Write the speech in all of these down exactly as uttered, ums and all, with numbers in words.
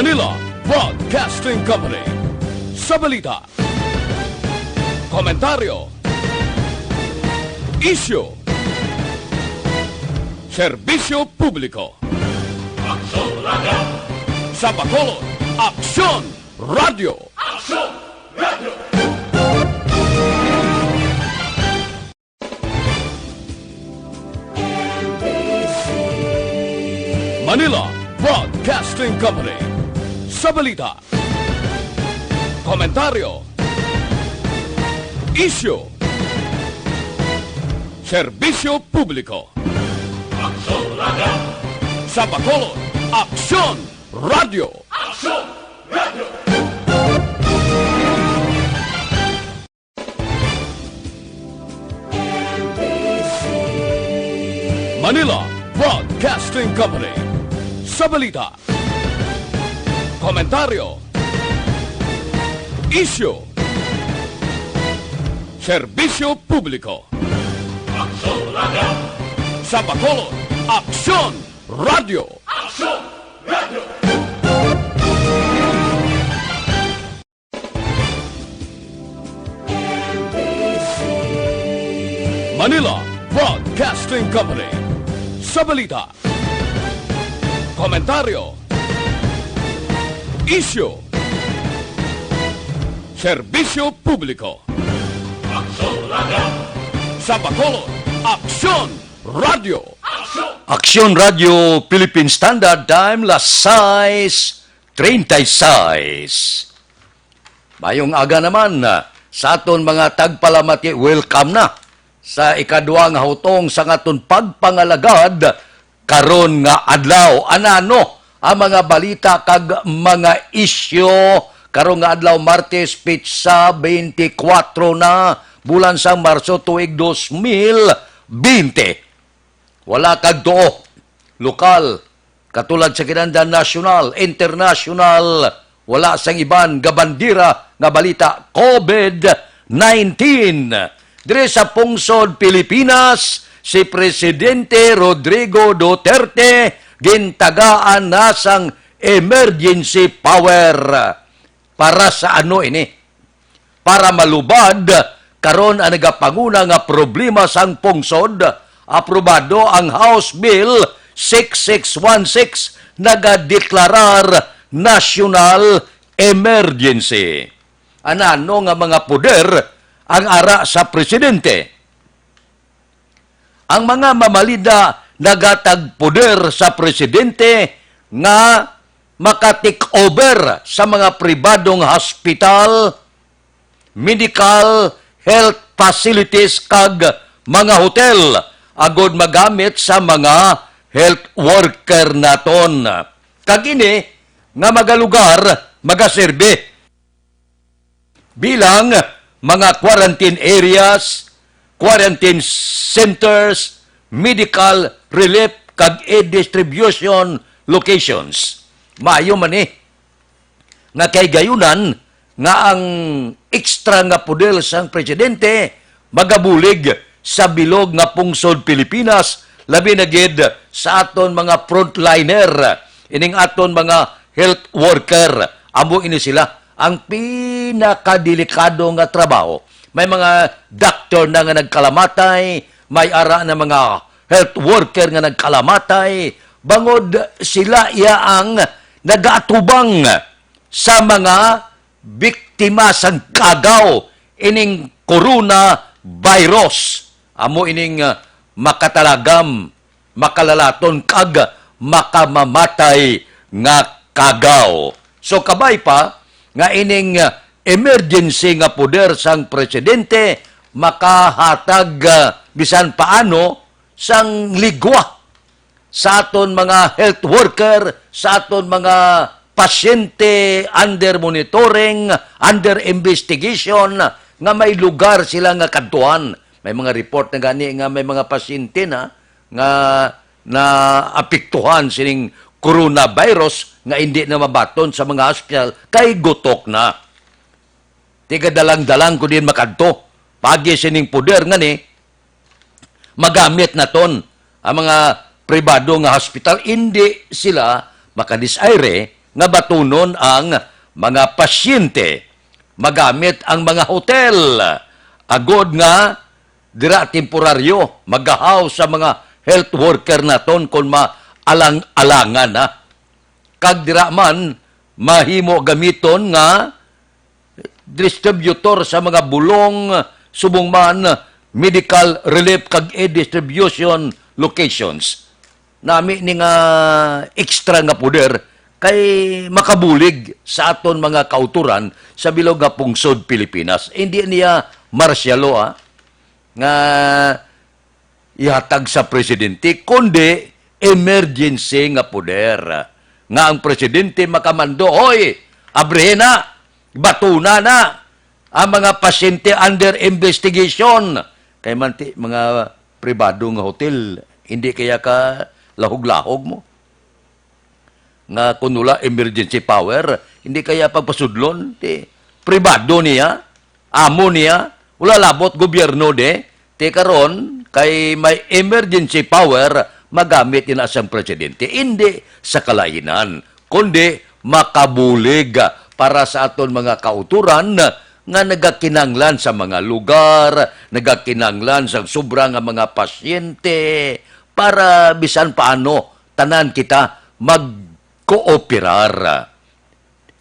Manila Broadcasting Company. Sa balita, komentaryo, isyu, serbisyo publiko. Aksyon Radio! Sa Bacolod, Aksyon Radio! Aksyon Radio! Manila Broadcasting Company. Sa balita, komentaryo, isyu, serbisyo publiko. Aksyon Radio! Sa Bacolod, Aksyon Radio! Aksyon Radio! Manila Broadcasting Company. Sa balita, komentaryo, isyu, serbisyo publiko. Aksyon Radio! Sa Bacolod, Aksyon Radio! Aksyon Radio! Manila Broadcasting Company. Sa balita, komentaryo, isyu, serbisyo publiko. Aksyon Radio! Sa Bacolod, Aksyon Radio! Aksyon! Aksyon Radio Philippine Standard Time, las sais treinta y seis. Mayong aga naman, ah, sa aton mga tagpalamati. Welcome na sa ikadwa nga hutong sa aton pagpangalagad karon nga adlaw. Anano ang mga balita kag mga isyu karon nga adlaw, Martes, petsa twenty-four na, bulan sang Marso, tuig dos mil bente? Wala kag tuo. Lokal, katulad sa kinahanglan, nasyonal, internasyonal, wala sang iban nga bandera nga balita, COVID nineteen. Diri sa pungsod Pilipinas, si Presidente Rodrigo Duterte gintagaan na sang emergency power. Para sa ano ini? Para malubad karon ang nagapanguna nga problema sang pungsod, aprobado ang House Bill six six one six, nagadeklarar national emergency. Anano nga mga poder ang ara sa presidente? Ang mga mamalida nagatag poder sa presidente nga maka-take over sa mga pribadong hospital, medical, health facilities, kag mga hotel, agod magamit sa mga health worker naton. Kag ini nga magalugar, magaserbi bilang mga quarantine areas, quarantine centers, medical relief, kag aid distribution locations. Maayo man ni nga kay gayunan nga ang ekstra nga poder sang presidente magabulig sa bilog nga pungsod Pilipinas, labi na gid sa aton mga frontliner, ining aton mga health worker. Amo ini sila ang pinakadelikado nga trabaho. May mga doktor na nga nagkalamatay, may ara na mga health worker nga nagkalamatay, bangod sila iya ang nagaatubang sa mga biktima sang kagaw ining coronavirus. Amo ining, ah, makatalagam, makalalaton, kag makamamatay nga kagaw. So, kabay pa nga ining, ah, emergency nga poder sang presidente makahatag, ah, bisan paano sang ligwa sa aton mga health worker, sa aton mga pasyente under monitoring, under investigation, nga may lugar sila nga kadtuan. May mga report na gani nga may mga pasyente na nga naapektuhan sining coronavirus nga indi na mabaton sa mga hospital kay gutok na. Tigadalang-dalang ko din makadto. Pagi sining poder nga ni, magamit naton ang mga pribado nga hospital, indi sila makadisayre nga batunon ang mga pasyente, magamit ang mga hotel, agod nga dira temporaryo, magahaw sa mga health worker naton kon maalang-alangan na. Kag dira man mahimo gamiton nga distributor sa mga bulong, subong man medical relief kag aid distribution locations. Nami ni nga extra nga poder kay makabulig sa aton mga kautoran sa bilog nga pungsod Pilipinas. Hindi niya martial law, ah, nga ihatag sa presidente, kundi emergency nga poder nga ang presidente makamando, "Hoy, abrihin na, batuna na ang mga pasyente under investigation." Kay man ti, mga pribado nga hotel, hindi kaya ka lahog-lahog mo? Nga kun wala emergency power, hindi kaya pagpasudlon? Ti, pribado niya, amo niya, wala labot gobyerno de. Ti karon, kay may emergency power, magamit ina sang presidente. Hindi sa kalainan, kundi makabulig para sa aton mga kautoran nga nagakinanglan sa mga lugar, nagakinanglan sa sobra nga mga pasyente, para bisan paano tanan kita magkooperar.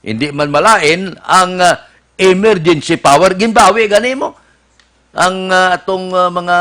Hindi man malain ang, ah, emergency power, ginbawi gani mo ang, ah, atong, ah, mga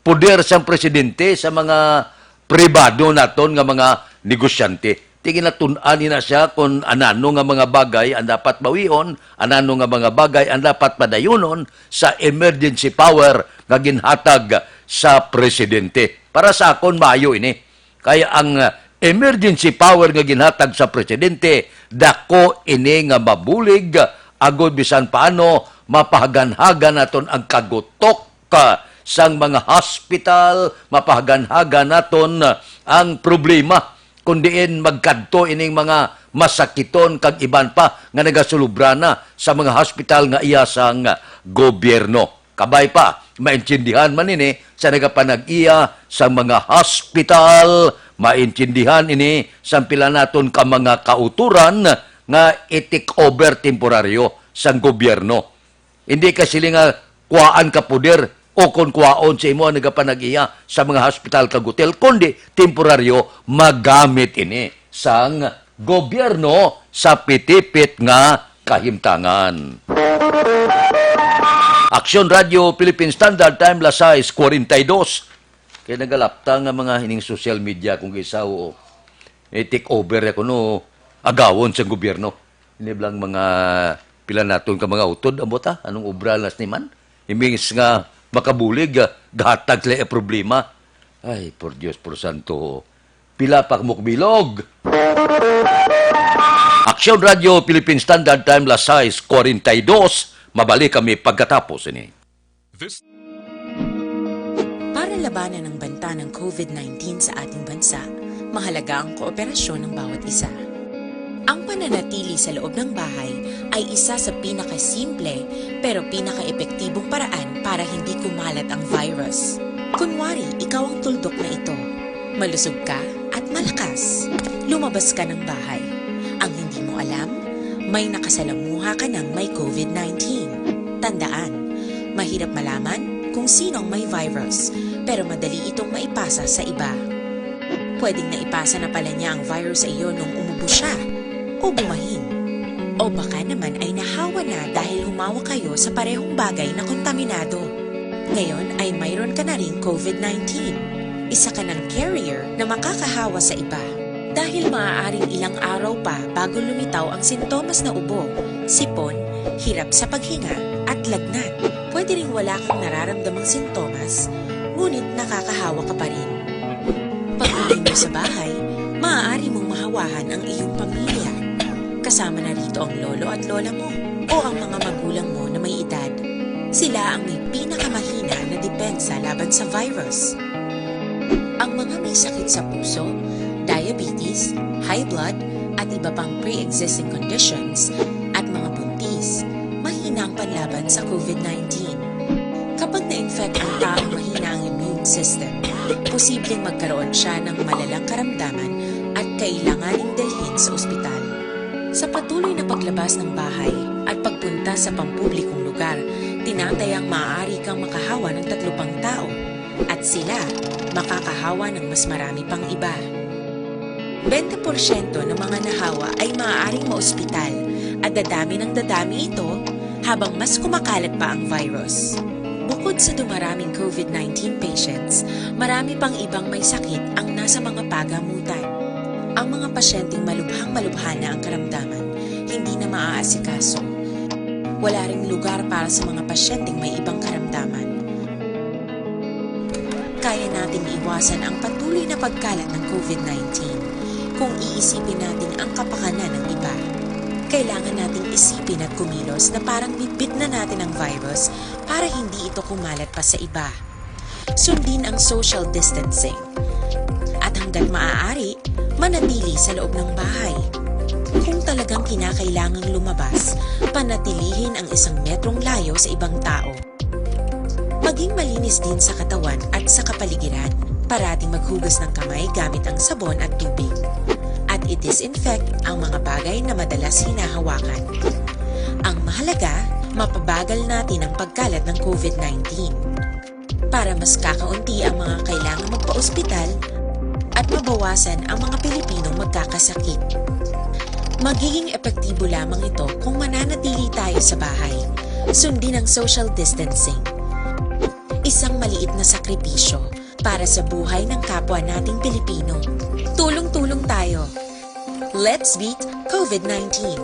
poder sang presidente sa mga pribado naton nga mga negosyante. Ti ginatun-an ina siya kung anano nga mga bagay ang dapat bawion, anano nga mga bagay ang dapat padayunon sa emergency power nga ginhatag sa presidente. Para sa akon, maayo ini. Kay ang, ah, emergency power nga ginhatag sa presidente, dako ini nga mabulig, agod bisan paano mapahaganhagan naton ang kagutok, ah, sang mga hospital, mapahaganhagan naton, ah, ang problema kung diin magkadto ining mga masakiton kag iban pa nga nagasulubra na sa mga hospital nga iya sang gobyerno. Kabay pa, maintindihan man ini sa nagapanag-iya sa mga hospital, maintindihan ini sa pila naton ka mga kautoran nga i-take over temporaryo sang gobyerno. Hindi ka sila nga kuhaan ka poder o kon kuhaon sa imo ang nagapanag-iya sa mga hospital kag hotel, kundi temporaryo magamit ini sang gobyerno sa pitipit nga kahimtangan. Aksyon Radio Philippine Standard Time, las sais cuarenta y dos. Kay nagalapta nga mga hining social media kung isa, oo. I-take over ako, no, agawon sa gobyerno. Ini blang mga pila naton ka mga utod, ambot, ha? Anong obra las ni man? Imbis nga makabulig, ah, gahatag sila ang problema. Ay, por Dios, por santo. Pila pa mo bilog? Aksyon Radio Philippine Standard Time, las sais cuarenta y dos. Mabalik kami pagkatapos ini. This Para labanan ang banta ng covid nineteen sa ating bansa, mahalaga ang kooperasyon ng bawat isa. Ang pananatili sa loob ng bahay ay isa sa pinakasimple pero pinakaepektibong paraan para hindi kumalat ang virus. Kunwari, ikaw ang tuldok na ito. Malusog ka at malakas. Lumabas ka ng bahay. Ang hindi mo alam, may nakasalamuha ka ng may covid nineteen. Tandaan, mahirap malaman kung sino ang may virus, pero madali itong maipasa sa iba. Pwedeng naipasa na pala niya ang virus sa iyo nung umubo siya o bumahin. O baka naman ay nahawa na dahil humawak kayo sa parehong bagay na kontaminado. Ngayon ay mayroon ka na ring covid nineteen, isa ka ng carrier na makakahawa sa iba. Dahil maaaring ilang araw pa bago lumitaw ang sintomas na ubo, sipon, hirap sa paghinga, at lagnat. Pwede ring wala kang nararamdamang sintomas, ngunit nakakahawa ka pa rin. Pag-uwi mo sa bahay, maaari mong mahawahan ang iyong pamilya. Kasama na rito ang lolo at lola mo o ang mga magulang mo na may edad. Sila ang may pinakamahina na depensa laban sa virus. Ang mga may sakit sa puso, diabetes, high blood, at iba pang pre-existing conditions, at mga buntis, mahina ang panlaban sa covid nineteen. Kapag na-infect ang taong mahina ang immune system, posibleng magkaroon siya ng malalang karamdaman at kailanganing dalhin sa ospital. Sa patuloy na paglabas ng bahay at pagpunta sa pampublikong lugar, tinatayang maaari kang makahawa ng tatlo pang tao at sila makakahawa ng mas marami pang iba. Bente porsyento ng mga nahawa ay maaaring maospital at dadami ng dadami ito habang mas kumakalat pa ang virus. Bukod sa dumaraming COVID nineteen patients, marami pang ibang may sakit ang nasa mga pagamutan. Ang mga pasyenteng malubhang-malubha na ang karamdaman, hindi na maaasikaso. Wala ring lugar para sa mga pasyenteng may ibang karamdaman. Kaya nating iwasan ang patuloy na pagkalat ng COVID nineteen kung iisipin natin ang kapakanan ng iba. Kailangan nating isipin at kumilos na parang bitbit na natin ang virus para hindi ito kumalat pa sa iba. Sundin ang social distancing. At hanggat maaari, manatili sa loob ng bahay. Kung talagang kinakailangang lumabas, panatilihin ang isang metrong layo sa ibang tao. Maging malinis din sa katawan at sa kapaligiran. Parating maghugas ng kamay gamit ang sabon at tubig. At i-disinfect ang mga bagay na madalas hinahawakan. Ang mahalaga, mapabagal natin ang pagkalat ng COVID nineteen. Para mas kakaunti ang mga kailangang magpa-ospital at mabawasan ang mga Pilipinong magkakasakit. Magiging epektibo lamang ito kung mananatili tayo sa bahay. Sundin ang social distancing. Isang maliit na sakripisyo para sa buhay ng kapwa nating Pilipino. Tulong-tulong tayo. Let's beat COVID nineteen.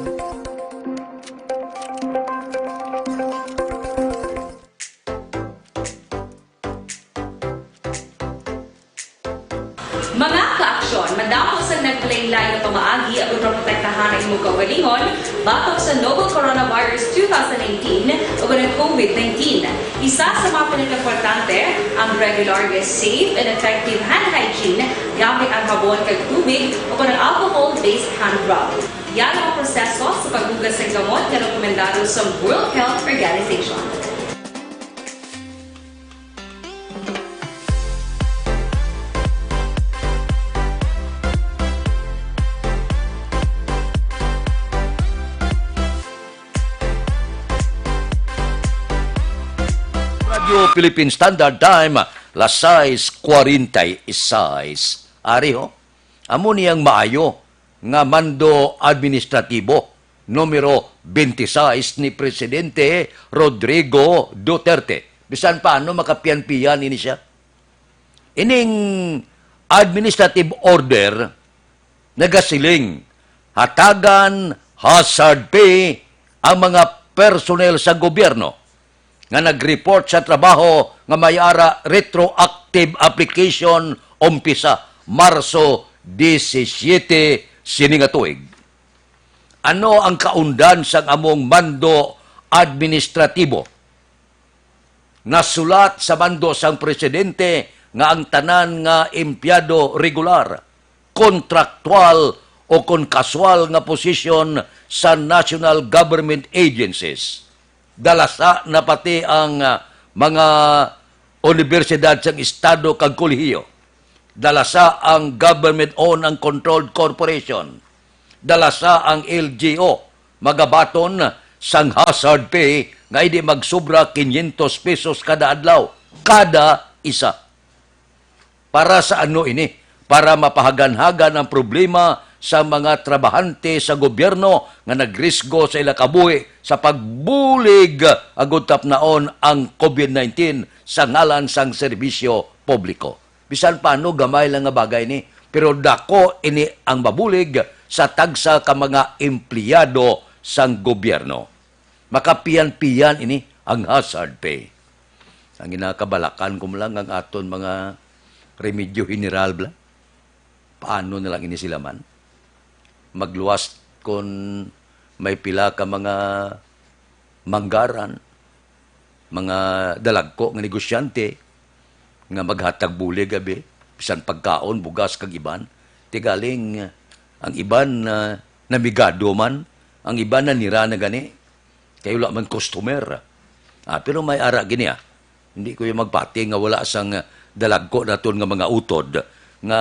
Mga kaaksyon, madamo sa naglain-lain nga pamaagi aron maprotektahan ang imong kaugalingon batok sa novel coronavirus two thousand nineteen o ang COVID nineteen. Isa sa mga pinakaimportante ang regular nga safe and effective hand hygiene gamit ang habon kag tubig o ang alcohol-based hand rub. Yan ang proseso sa paghugas sa gamot nga rekomendado sa World Health Organization. Radyo Philippine Standard Time, las sais cuarenta y seis. Ari, ho, amo ni ang maayo nga mando administratibo numero twenty-six ni Presidente Rodrigo Duterte. Bisan paano, makapian-pian ini siya. Ining administrative order nagasiling, hatagan hazard pay ang mga personnel sa gobyerno nga nag-report sa trabaho nga may ara retroactive application umpisa Marso disisiete sini nga tuig. Ano ang kaundan sang among mando administratibo? Nasulat sa mando sang presidente nga ang tanan nga empleyado regular, kontraktual o kon kaswal nga posisyon sa national government agencies, dalasa na pati ang, ah, mga unibersidad sang estado kag kolehiyo, dalasa ang government-owned and controlled corporation, dalasa ang L G U, magabaton sang hazard pay nga hindi magsubra quinientos pesos kada adlaw, kada isa. Para sa ano ini? Para mapahaganhagan ang problema sa mga trabahante sa gobyerno nga nagrisgo sa ila kabuhi sa pagbulig agud tapnaon ang COVID nineteen sa ngalan sang serbisyo publiko. Bisan paano, gamay lang nga bagay ni, pero dako ini ang mabulig sa tagsa ka mga empleyado sang gobyerno. Makapian-pian ini ang hazard pay. Ang ginakabalakan ko lang ang aton mga remedyo general, bla. Paano na lang ini sila man? Magluwas kon may pila ka mga manggaran, mga dalagko nga negosyante nga maghatag bulig, abi, bisan pagkaon, bugas, kag iban. Tigaling, ang iban, ah, namigado man, ang iban nanira na gani. Kay wala man customer. Ah, pero may ara gini, ah. Hindi ko yung magpati nga wala sang, ah, dalagko naton nga mga utod nga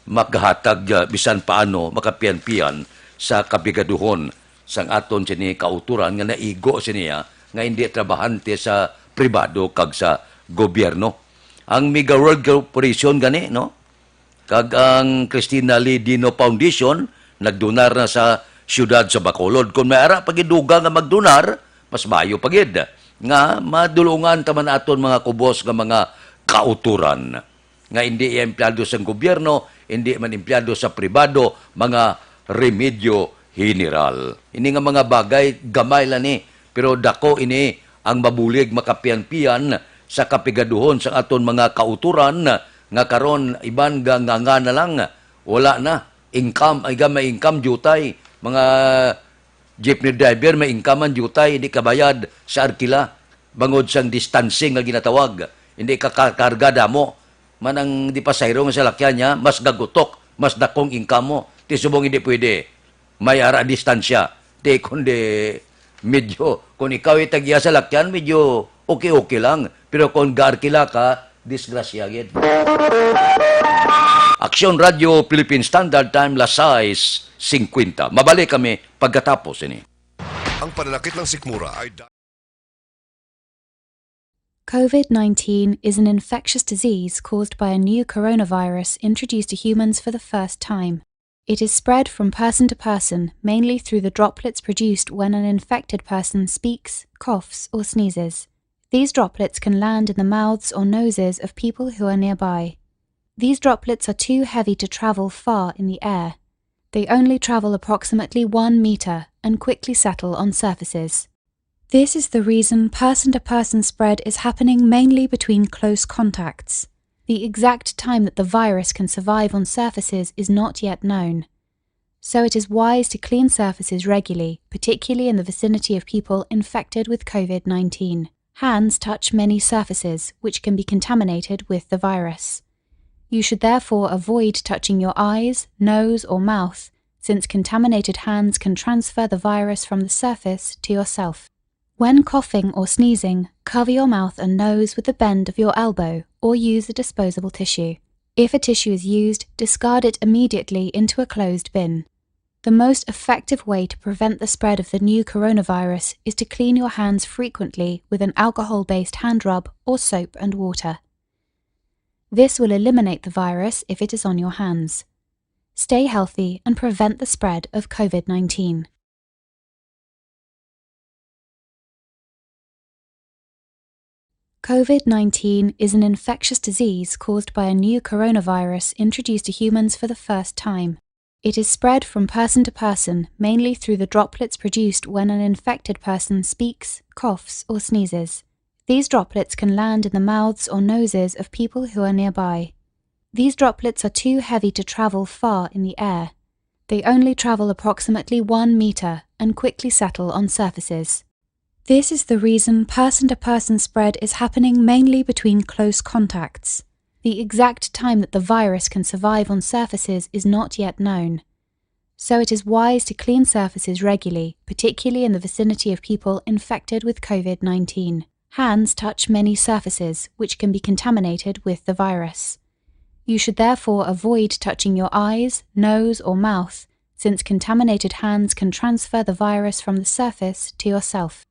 makahatag, ah, bisan paano makapian-pian sa kapigaduhon sang aton sini kauturan nga naigo siniya nga hindi trabahante sa pribado kag sa gobyerno. Ang Mega World Corporation gani, no? Kag ang Christina Lee Dino Foundation nagdonar na sa siyudad sa Bacolod. Kung may ara pa gid dugang nga magdonar, mas maayo pa gid nga madulungan ta man aton mga kubos nga mga kauturan nga hindi iya empleyado sang gobyerno, hindi man empleyado sa pribado, mga remedyo general. Ini nga mga bagay, gamay lang ni, pero dako ini ang mabulig makapian-pian sa kapigaduhon sa aton mga kauturan nga karon iban nga nganga na lang, wala na. Income, ay ga may income, diutay. Mga jeepney driver, may income man, diutay, hindi kabayad sa arkila. Bangod sang distancing nga ginatawag, hindi ka kakarga damo. Man ang di pasahero nga salakyan niya, mas gagutok, mas dakong income mo. Ti subong hindi pwede. May ara distansya. Ti kundi medyo, kung ikaw itag-iya salakyan, medyo okay-okay lang. Pero kung gaarkila ka, disgrasya gid. Aksyon Radio Philippine Standard Time, las sais cincuenta. Mabalik kami pagkatapos ini. Ang pananakit ng sikmura ay da- COVID nineteen is an infectious disease caused by a new coronavirus introduced to humans for the first time. It is spread from person to person, mainly through the droplets produced when an infected person speaks, coughs, or sneezes. These droplets can land in the mouths or noses of people who are nearby. These droplets are too heavy to travel far in the air. They only travel approximately one meter and quickly settle on surfaces. This is the reason person to person spread is happening mainly between close contacts. The exact time that the virus can survive on surfaces is not yet known. So it is wise to clean surfaces regularly, particularly in the vicinity of people infected with COVID nineteen. Hands touch many surfaces which can be contaminated with the virus. You should therefore avoid touching your eyes, nose, or mouth, since contaminated hands can transfer the virus from the surface to yourself. When coughing or sneezing, cover your mouth and nose with the bend of your elbow or use a disposable tissue. If a tissue is used, discard it immediately into a closed bin. The most effective way to prevent the spread of the new coronavirus is to clean your hands frequently with an alcohol based hand rub or soap and water. This will eliminate the virus if it is on your hands. Stay healthy and prevent the spread of COVID nineteen. COVID nineteen is an infectious disease caused by a new coronavirus introduced to humans for the first time. It is spread from person to person, mainly through the droplets produced when an infected person speaks, coughs, or sneezes. These droplets can land in the mouths or noses of people who are nearby. These droplets are too heavy to travel far in the air. They only travel approximately one meter and quickly settle on surfaces. This is the reason person to person spread is happening mainly between close contacts. The exact time that the virus can survive on surfaces is not yet known. So it is wise to clean surfaces regularly, particularly in the vicinity of people infected with COVID nineteen. Hands touch many surfaces which can be contaminated with the virus. You should therefore avoid touching your eyes, nose, or mouth, since contaminated hands can transfer the virus from the surface to yourself.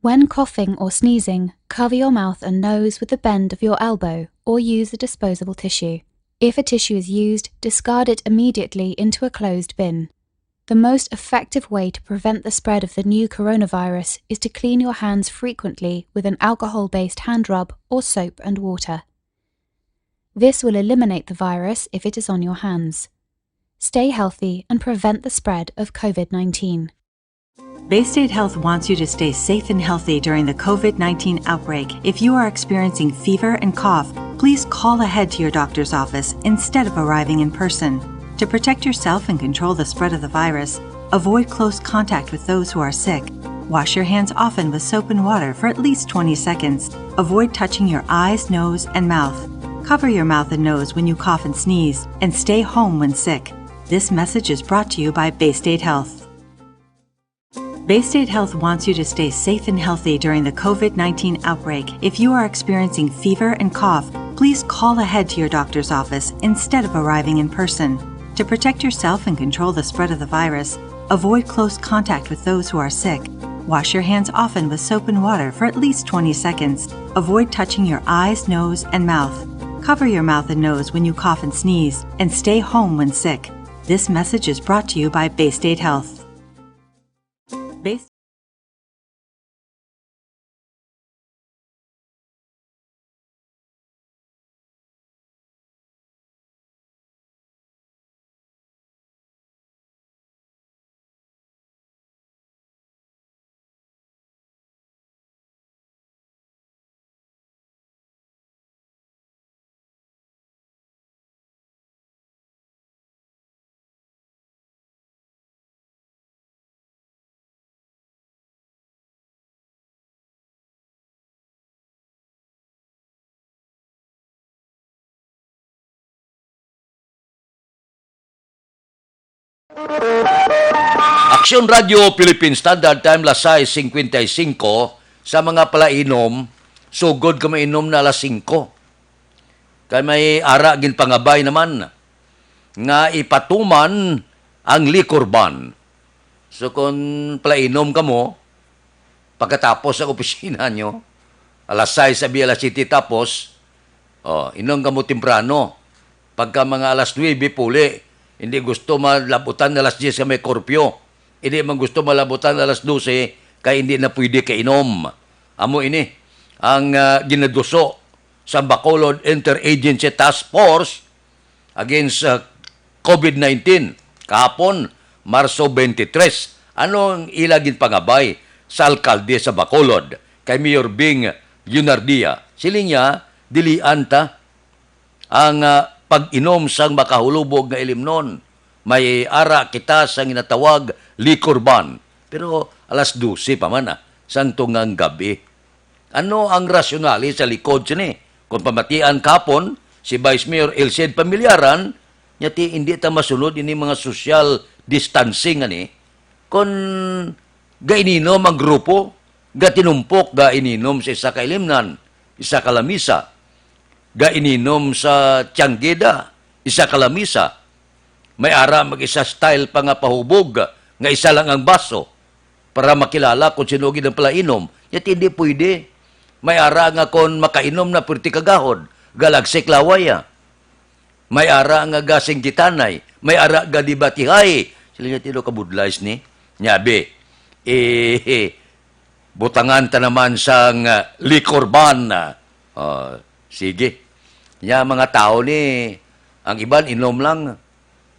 When coughing or sneezing, cover your mouth and nose with the bend of your elbow or use a disposable tissue. If a tissue is used, discard it immediately into a closed bin. The most effective way to prevent the spread of the new coronavirus is to clean your hands frequently with an alcohol based hand rub or soap and water. This will eliminate the virus if it is on your hands. Stay healthy and prevent the spread of COVID nineteen. Baystate Health wants you to stay safe and healthy during the COVID nineteen outbreak. If you are experiencing fever and cough, please call ahead to your doctor's office instead of arriving in person. To protect yourself and control the spread of the virus, avoid close contact with those who are sick. Wash your hands often with soap and water for at least twenty seconds. Avoid touching your eyes, nose, and mouth. Cover your mouth and nose when you cough and sneeze, and stay home when sick. This message is brought to you by Baystate Health. Baystate Health wants you to stay safe and healthy during the COVID nineteen outbreak. If you are experiencing fever and cough, Please call ahead to your doctor's office instead of arriving in person. To protect yourself and control the spread of the virus, avoid close contact with those who are sick. Wash your hands often with soap and water for at least twenty seconds. Avoid touching your eyes, nose, and mouth. Cover your mouth and nose when you cough and sneeze, and stay home when sick. This message is brought to you by Bay State Health. Bay Aksyon Radio Philippine Standard Time, alas sais singkwenta y singko. Sa mga palainom, sugod ka mainom na alas singko. Kay may ara ginpangabay naman nga ipatuman ang liquor ban. So, kung palainom ka mo, pagkatapos ang opisina nyo, alas sais abi, alas siyete tapos, oh, inom ka mo temprano. Pagka mga alas nuebe, puli. Hindi gusto malabutan alas diyes nga may korpyo. Hindi man gusto malabutan alas dose, kay hindi na pwede kainom. Amo ini ang, ah, ginaduso sa Bacolod Interagency Task Force against, ah, covid nineteen kahapon, Marso twenty-three. Ano ang ila ginpangabay sa alkalde sa Bacolod, kay Mayor Bing Leonardia? Siling niya, dilian ta ang, ah, pag-inom sang makahulubog nga ilimnon. May ara kita sang ginatawag liquor ban. Pero alas dose pa man, ah, sang tungang gab-i. Ano ang rasyonale sa likod sini? Kung pamatian kapon, si Vice Mayor Elced Pamillaran, niya ti hindi ta masunod ini mga social distancing ani. Kon gaininom ang grupo, gatinumpok gaininom sa isa ka ilimnan, isa ka lamisa, gaininom sa tiyanggida, isa ka lamisa, may ara mag-isa style pa nga pahubog nga isa lang ang baso para makilala kung sino gid ang palainom. Yet hindi pwede. May ara nga kon makainom na, pwerte kagahod, galagsik laway, ah. May ara nga gasinggitanay, may ara gadibatihay. Sila niya tino kabudlays ni. Nyabi, eh, butangan ta naman sang, ah, liquor ban, ah. Oh, sige. Nya, mga tao ni, ang iban inom lang.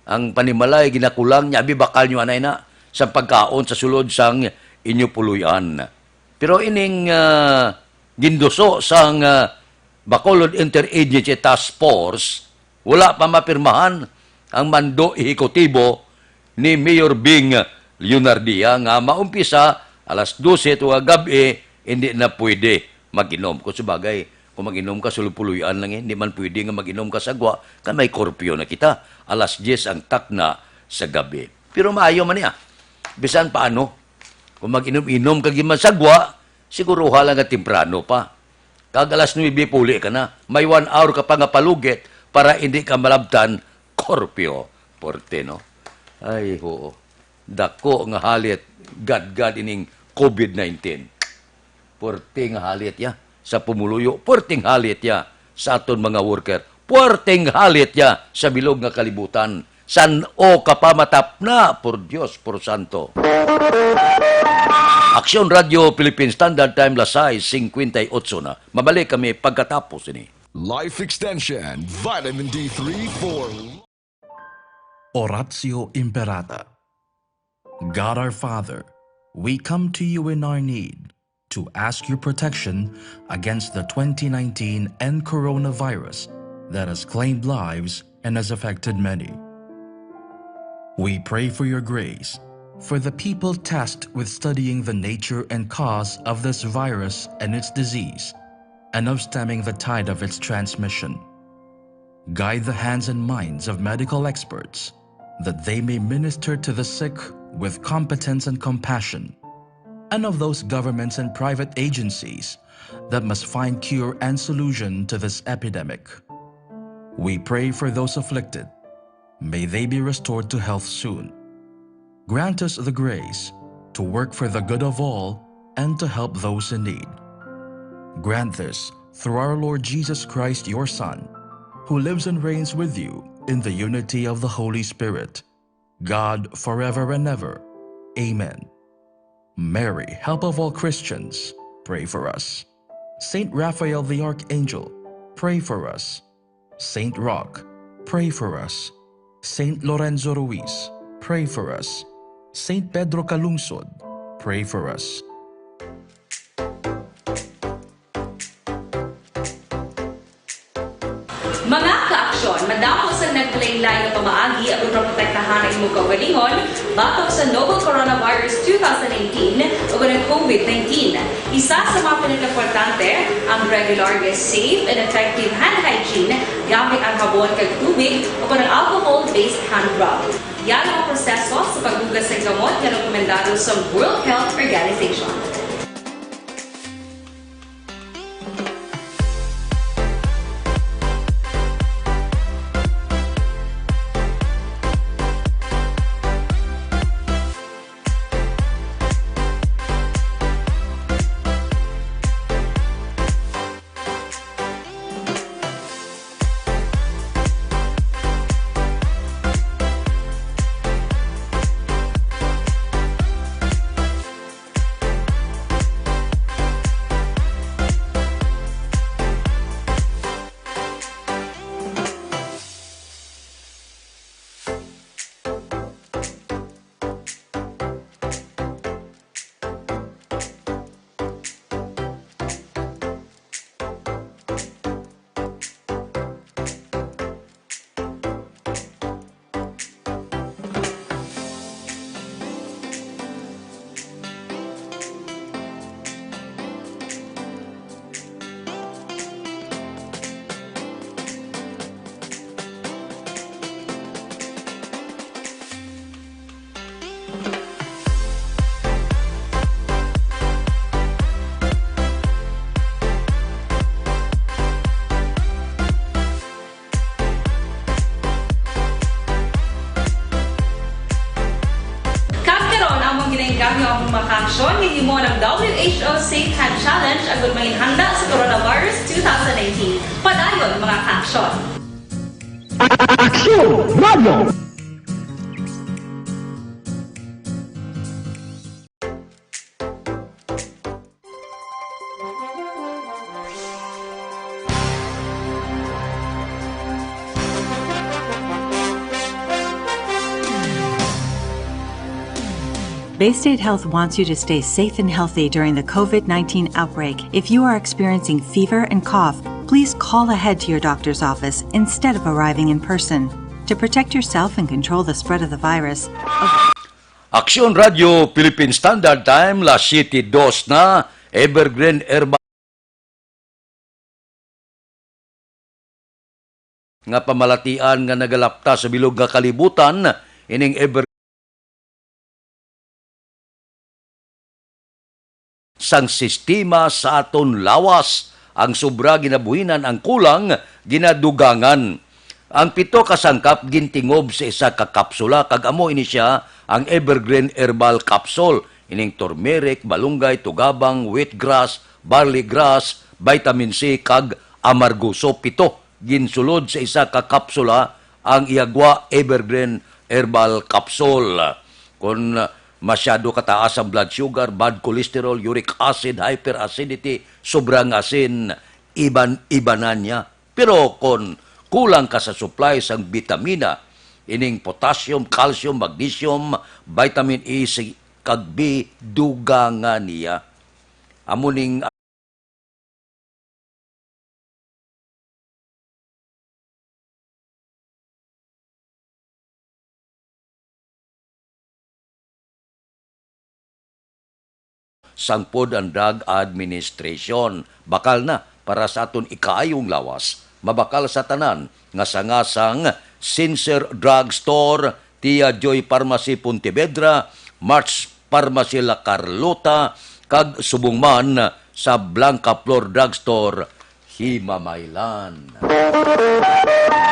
Ang panimalay ginakulang, nya abi bakal nyo anay na sa pagkaon sa sulod sang inyo puloy-an. Pero ining, ah, ginduso sang, ah, Bacolod Interagency Task Force, wala pa mapirmahan ang mando ehekutibo ni Mayor Bing Leonardia nga maumpisa alas dose tuga gab-i, hindi na pwede mag-inom. Kung sabagay, kung mag-inom ka, sulod-puloy-an lang, eh. Hindi man pwede nga mag-inom ka sa gwa, kay may korpyo na kita. Alas diyes ang takna sa gabi. Pero maayo man niya. Bisan paano, kung mag-inom-inom ka giman sa gwa, siguruha lang nga temprano pa. Kag alas nuebe puli ka na. May one hour ka pa nga palugit para hindi ka malabtan korpyo. Porte, no? Ay, oo. Dako nga halit, gadgad ining covid nineteen. Puwerte nga halit ya sa pumuluyo, puwerteng halit ya sa aton mga worker, puwerteng halit ya sa bilog nga kalibutan. San-o ka pa matapna, por Dios, por santo. Aksyon Radio Philippine Standard Time, las sais singkwenta y otso na. Mabalik kami pagkatapos ini. Life Extension, Vitamin D three for Oratio Imperata. God our Father, we come to you in our need to ask your protection against the twenty nineteen N coronavirus that has claimed lives and has affected many. We pray for your grace for the people tasked with studying the nature and cause of this virus and its disease, and of stemming the tide of its transmission. Guide the hands and minds of medical experts, that they may minister to the sick with competence and compassion, and of those governments and private agencies that must find cure and solution to this epidemic. We pray for those afflicted. May they be restored to health soon. Grant us the grace to work for the good of all and to help those in need. Grant this through our Lord Jesus Christ, your Son, who lives and reigns with you in the unity of the Holy Spirit, God, forever and ever. Amen. Mary, help of all Christians, pray for us. Saint Raphael the Archangel, pray for us. Saint Roch, pray for us. Saint Lorenzo Ruiz, pray for us. Saint Pedro Calungsod, pray for us. Mga kaaksyon, madamo sang naglain-lain nga pamaagi aron maprotektahan ang imong kaugalingon batok sa novel coronavirus two thousand nineteen o ang covid nineteen. Isa sa mga pinakaimportante, ang regular nga safe and effective hand hygiene gamit ang habon kag tubig o ang alcohol-based hand rub. Yan ang proseso sa paghugas sa gamot nga rekomendado sa World Health Organization. Kag karon, among ginainggangyo ang mga kaaksyon nga himo ng W H O Safe Hand Challenge agud manginhanda sa coronavirus two thousand nineteen. Padayon, mga kaaksyon. Aksyon Radio! Baystate Health wants you to stay safe and healthy during the covid nineteen outbreak. If you are experiencing fever and cough, please call ahead to your doctor's office instead of arriving in person. To protect yourself and control the spread of the virus, Aksyon Radio Philippine Standard Time, las siyete dos na, Evergreen Herbal nga pamalatian nga nagalapta sa bilog nga kalibutan, ining Ever- sang sistema sa aton lawas. Ang sobra ginabuhinan, ang kulang ginadugangan. Ang pito ka sangkap gintingob sa isa ka kapsula, kag amo ini sia ang Evergreen Herbal Capsule. Ining turmeric, malunggay, tugabang, wheatgrass, barley grass, vitamin C, kag amargoso. Pito ginsulod sa isa ka kapsula ang ihagwa Evergreen Herbal Capsule. Kon masyado kataas ang blood sugar, bad cholesterol, uric acid, hyperacidity, sobrang asin, iban-ibanan niya. Pero kon kulang ka sa supply sang bitamina, ining potassium, calcium, magnesium, vitamin E, si-, kag B, dugangan niya. Amo ning sang Food and Drug Administration. Bakal na para sa aton ikaayong lawas. Mabakal sa tanan nga sanga sang Sincere Drug Store, Tia Joy Pharmacy, Pontevedra, March Pharmacy La Carlota, kag subong man sa Blanca Flor Drugstore, Himamaylan.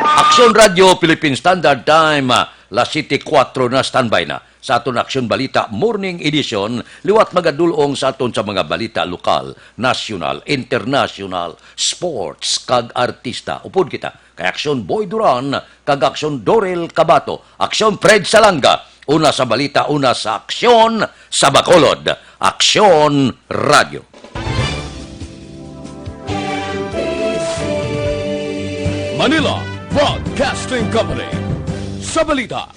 Aksyon Radio Philippine Standard Time, ah, las siyete kuwatro na, standby na sa aton Aksyon Balita Morning Edition, liwat magadulong sa aton sa mga balita lokal, nasyonal, internasyonal, sports, kag artista. Upod kita kay Aksyon Boy Duran kag Aksyon Dorel Cabato, Aksyon Fred Salanga, una sa balita, una sa aksyon, sa Bacolod. Aksyon Radio. Manila Broadcasting Company. Sa balita,